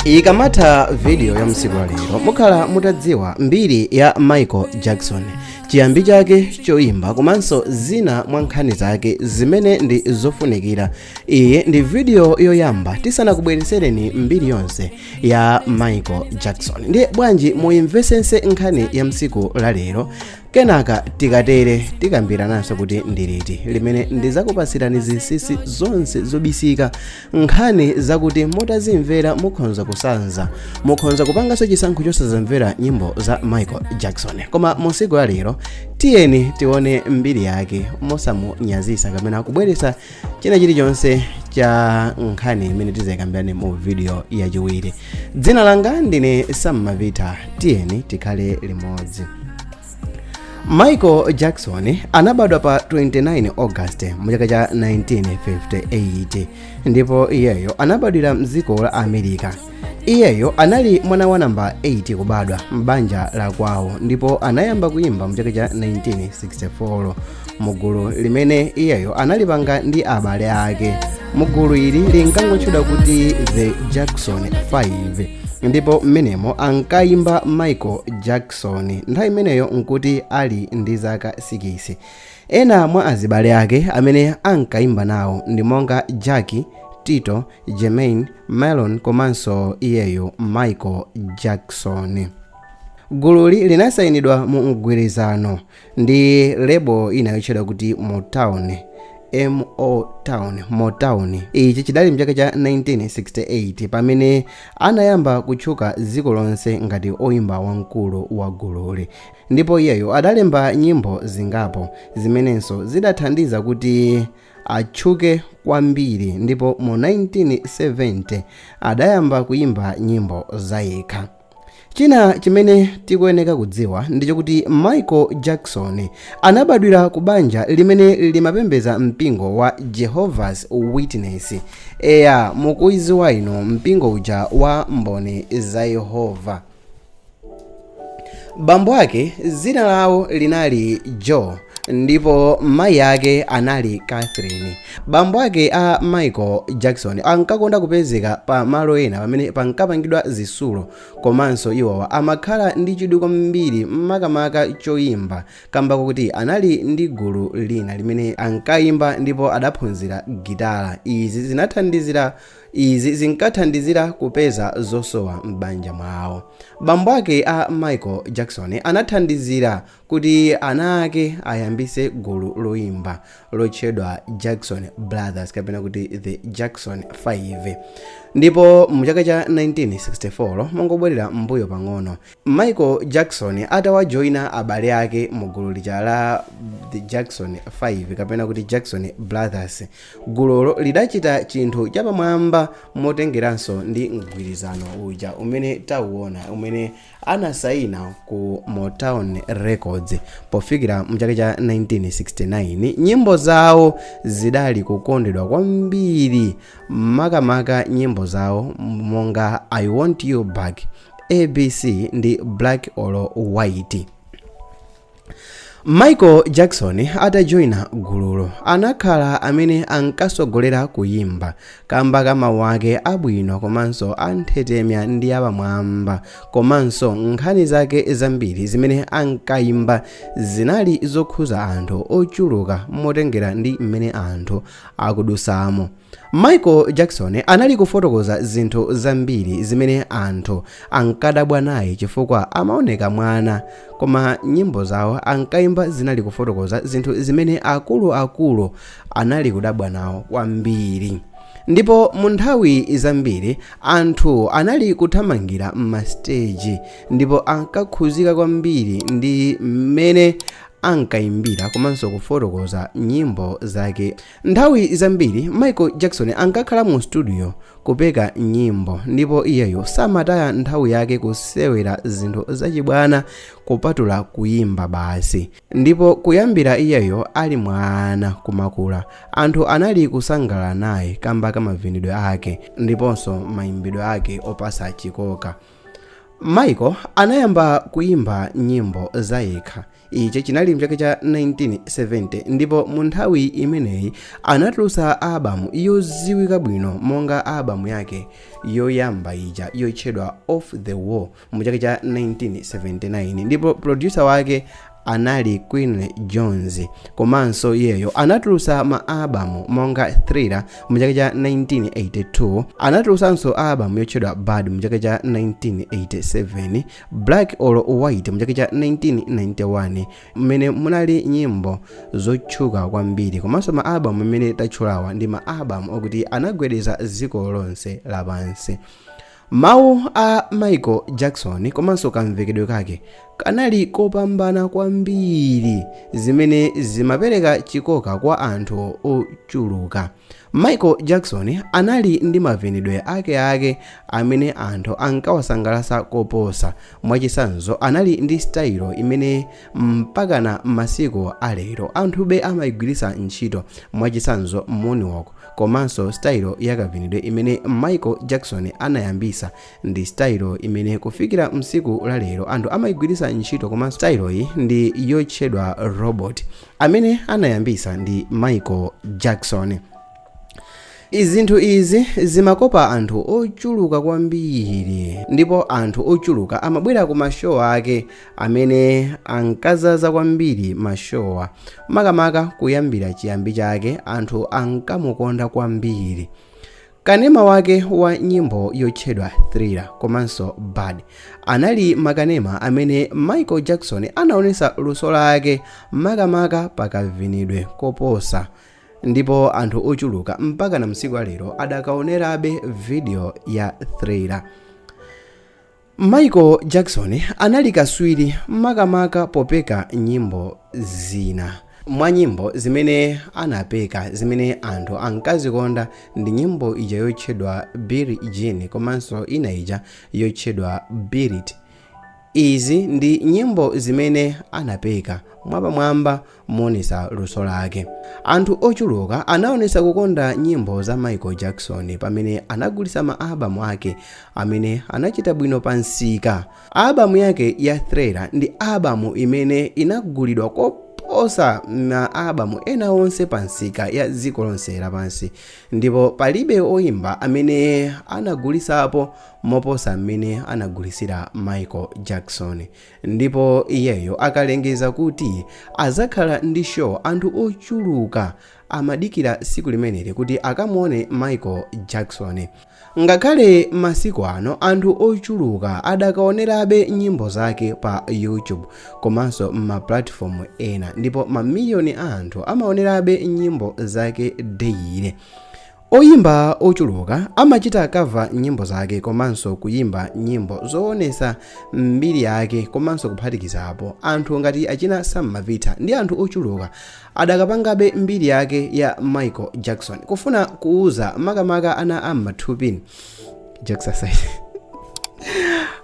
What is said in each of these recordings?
Ikamatha video ya msiku wa lero, mukhala mutadziwa mbiri ya Michael Jackson, chiyambi chake choyimba komanso zina mwa nkhani zake zimene ndi zofunikira. Iyi ndi video yoyamba tisanakubweresereni mbiri yonse ya Michael Jackson. Ndiye bwanji muyimvesense nkhani ya msiku la lero, kenaka tikatere tikambirananso kuti ndiliti limene ndizakupasirani zinsinsi zonse zobisika, nkhani zakuti mutazimvera mukhonza kusanza, mukhonza kupanganso chisankho chosazamvera nyimbo za Michael Jackson. Koma musiku la lero tiyeni tione mbiri yake mosamunyazisa kapena kubweresa china chilichonse cha nkhani imene tizayikambirane mu video yachiwiri. Dzina langa ndine Sam Mavita, tiyeni tikhale limodzi. Michael Jackson anabadwa pa 29 August mu chaka cha 1958 ndipo iyeyo anabadwira mdziko la America. Iyeyo anali mwana wa namba 8 kubadwa m'banja la kwawo ndipo anayamba kuyimba mu chaka cha 1964 mugulu limene iyeyo analipanga ndi abale ake. Mugulu ili linkangotchedwa kuti The Jackson 5 ndipo mmenemo ankayimba Michael Jackson, nthawi imeneyo nkuti ali ndi zaka 6. Ena mwa azibale ake amene ankayimba nawo ndi monga Jackie, Tito, Jermaine, Marlon komanso iyeyo Michael Jackson. Gululi linasayinidwa mu mgwirizano ndi lebo ina yotchedwa kuti Motown, Mo Town, Motown. Ichi chidali mchaka cha 1968 pamene anayamba kutchuka dziko lonse ngati oyimba wamkulu wa gululi, ndipo iyeyo adalemba nyimbo zingapo zimenenso zidathandiza kuti atchuke kwambiri, ndipo mu 1970 adayamba kuyimba nyimbo zayekha. China chimene tikuyeneka kudziwa ndichokuti Michael Jackson anabadwira ku banja limene limapembedza mpingo wa Jehovah's Witness. Eya, mukuiziwa ino mpingo uja wa Mboni za Yehova. Bambo ake dzina lawo linali Joe ndipo mayi ake anali Catherine. Bambo ake a Michael Jackson ankakonda kupezeka pa malo ena pamene pankapangidwa zisulo, komanso iwowa amakhala ndi chidwi kwambiri makamaka choyimba kamba kuti anali ndi gulu lina limene ankayimba ndipo adaphunzira gitala. Izi zinkathandizira kupeza zosowa m'banja mwawo. Bambo ake a Michael Jackson anathandizira kuti ana ake ayambise gulu loyimba lotchedwa Jackson Brothers kapena kuti The Jackson 5. Ndipo mu chaka cha 1964, mongobwerera mbuyo pang'ono, Michael Jackson atawajoyina abale ake mu gulu lija la The Jackson 5 kapena kuti Jackson Brothers, gulolo lidachita chinthu chapamwamba motengeranso ndi mgwirizano uja umene tauona umene anasayina ku Motown Records. Pofikira mchaka cha 1969 nyimbo zawo zidali kukondedwa kwambiri, makamaka nyimbo zawo monga "I Want You Back", "ABC" ndi "Black or White". Michael Jackson atajoyina gululo anakhala amene ankasogolera kuyimba kamba ka mawu ake abwino komanso anthetemya ndi apamwamba, komanso nkhani zake zambiri zimene ankayimba zinali zokhuza anthu ochuluka motengera ndi mmene anthu akudusamo. Michael Jackson anali kufotokoza zinthu zambiri zimene anthu ankadabwa naye chifukwa amaoneka mwana, koma nyimbo zawo ankayimba zinali kufotokoza zinthu zimene akuluakulu anali kudabwa nawo kwambiri. Ndipo mu nthawi zambiri anthu anali kuthamangira m'masiteji ndipo ankakhuzika kwambiri ndi mmene ankayimbira komanso kufotokoza nyimbo zake. Nthawi zambiri Michael Jackson ankakhala mu studio kupeka nyimbo ndipo iyeyo samataya nthawi yake kusewera zinthu zachibwana kupatula kuyimba basi. Ndipo kuyambira iyeyo ali mwana kumakula, anthu anali kusangalala naye kamba ka mavinidwe ake ndiponso mayimbidwe ake opasa chikoka. Michael anayamba kuimba nyimbo zayekha, ichi chinali mchaka cha 1970, ndipo mu nthawi imeneyi anatulutsa albamu yodziwika bwino monga albamu yake yoyamba ija yotchedwa Off the Wall mu chaka cha 1979, ndipo producer wake anali Quincy Jones. Komanso iyeyo anatulutsa ma albamu monga Thriller mu chaka cha 1982. Anatulutsanso albamu yotchedwa Bad mu chaka cha 1987, Black or White mu chaka cha 1991, mmene munali nyimbo zotchuka kwambiri. Komanso ma albamu amene tatchulawa ndi ma albamu okuti anagwedeza dziko lonse lapansi. Mawu a Michael Jackson komanso kamvekedwe kake kanali kopambana kwambiri, zimene zimapereka chikoka kwa anthu ochuluka. Michael Jackson anali ndi mavinidwe akeake amene anthu ankawasangalatsa koposa. Mwachitsanzo, anali ndi style imene mpakana masiku alero anthube amayigwiritsa ntchito, mwachitsanzo moonwalk. Komanso style yakavinidwe imene Michael Jackson anayambisa ndi style imene kufikira msiku la lero anthu amayigwiritsa ntchito. Komanso style iyi ndi yotchedwa robot, amene anayambisa ndi Michael Jackson. Zinthu izi zimakopa anthu ochuluka kwambiri, ndipo anthu ochuluka amabwera ku mashow ake amene ankazaza kwambiri mashowa. Makamaka kuyambira chiyambi chake, anthu ankamukonda kwambiri. Kanema wake wa nyimbo yotchedwa Thriller komanso Bad anali makanema amene Michael Jackson anaonesa luso lake, makamaka pakavinidwe koposa, ndipo anthu ochuluka mpaka na msiku alero adakaonerabe video ya Thriller. Michael Jackson anali kaswiri makamaka popeka nyimbo. Zina mwa nyimbo zimene anapeka zimene anthu ankazikonda ndi nyimbo ija yotchedwa Billie Jean komanso ina ija yotchedwa Beat It. Izi ndi nyimbo zimene anapeka mwapamwamba moonesa luso lake. Anthu ochuluka anaonesa kukonda nyimbo za Michael Jackson pamene anagulitsa ma albamu ake amene anachita bwino pa msika. Albamu yake ya Thriller ndi albamu imene inagulidwa koposa ma albamu ena onse pa msika ya dziko lonse lapansi, ndipo palibe oyimba amene anagulisapo moposa mmene anagulisira Michael Jackson. Ndipo iyeyo akalengeza kuti azakhala ndi show, anthu ochuluka amadikira tsiku limeneli kuti akamuone Michael Jackson. Ngakhale masiku ano anthu ochuluka adakaonerabe nyimbo zake pa YouTube komanso m'mapulatifomu ena, ndipo mamiliyoni a anthu amaonerabe nyimbo zake daily. Oyimba ochuluka amachita cover nyimbo zake komanso kuyimba nyimbo zoonesa mbiri yake. Komanso kuphatikizapo anthu ngati achina Sam Mavita ndi anthu ochuluka adakapangabe mbiri yake ya Michael Jackson, kufuna kuuza makamaka ana am'mathupini, jokes aside,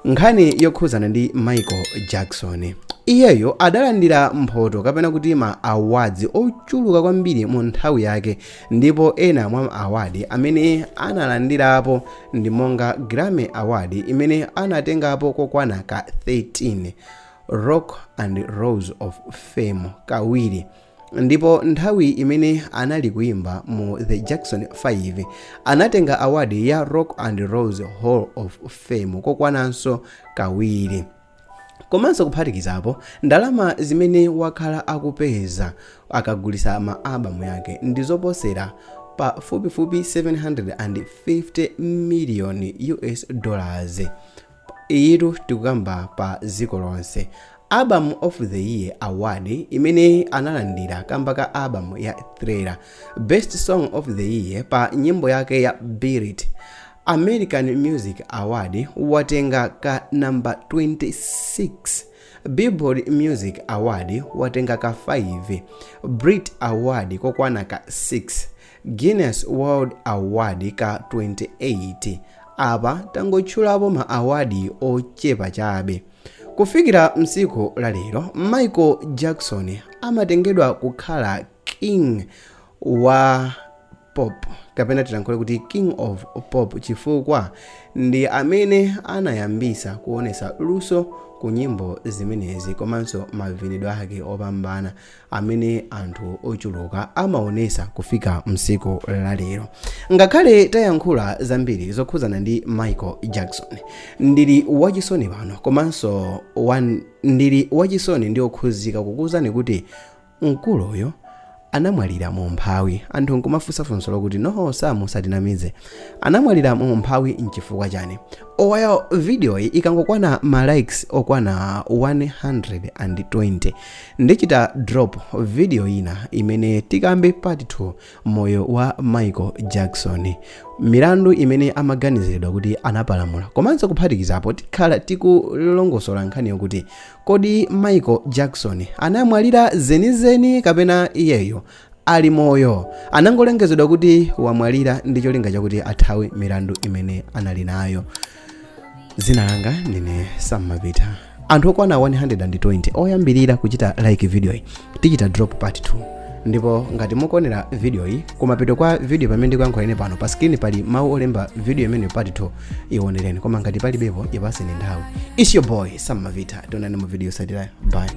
nkhani yokhuzana ndi Michael Jackson. Iyeyo adalandira mphoto kapena kuti ma awards ochuluka kwambiri mu nthawi yake, ndipo ena mwa ma award amene analandirapo ndi monga Grammy Award imene anatengapo kokwana ka 13, Rock and Rolls of Fame kawiri, ndipo nthawi imene anali kuimba mu The Jackson 5 anatenga award ya Rock and Rolls Hall of Fame kokwananso kawiri. Komanso kuphatikizapo, ndalama zimene wakhala akupeza akagulisa ma albamu yake ndi zoposera pafupifupi 750 million US dollars. Iyitu tikukamba pa dziko lonse. Album of the Year award imene analandira kamba ka album ya Thriller, Best Song of the Year pa nyimbo yake ya Beat It, American Music Award watenga ka number 26, Billboard Music Award watenga ka 5, Brit Award kokwana ka 6, Guinness World Award ka 28. Apa tangotchulapo ma award ochepa chabe. Kufikira msiku lalero, Michael Jackson amatengedwa kukhala king wa Pop, kapena tilankhule kuti King of Pop, chifukwa ndi amene anayambisa kuonesa luso ku nyimbo zimenezi komanso mavinidwe ake opambana amene anthu ochuluka amaonesa kufika msiku lalero. Ngakhale tayankhula zambiri zokhuzana ndi Michael Jackson, ndili wachisoni pano komanso ndili wachisoni ndi okhuzika kukuwuzani kuti mkuluyo anamwalira mu umphawi. Anthu nkumafunsa funso lokuti, "No, Sam, usatinamize, anamwalira mu umphawi nchifukwa chani?" Owayo, video iyi ikangokwana ma likes okwana 120, ndichita drop video ina imene tikambe part 2, moyo wa Michael Jackson, milandu imene amaganiziridwa kuti anapalamula, komanso kuphatikizapo tikhala tikulongosola nkhani yokuti kodi Michael Jackson anamwalira zenizeni kapena iyeyo ali moyo, anangolengezedwa kuti wamwalira ndi cholinga chakuti athawe milandu imene anali nayo. Zina langa ndine Sammapita. Anthu okwana 120 oyambirira kuchita like video iyi, tichita drop part 2. Ndipo ngati mukuonera video iyi kumapeto kwa video pamene ndikuyankhula ine pano, pa screen pali mawu olemba "video imene part 2", ionereni. Koma ngati palibepo, ipaseni nthawi. It's your boy Sammavita. Tionane mu video yotsatirayo. Bye.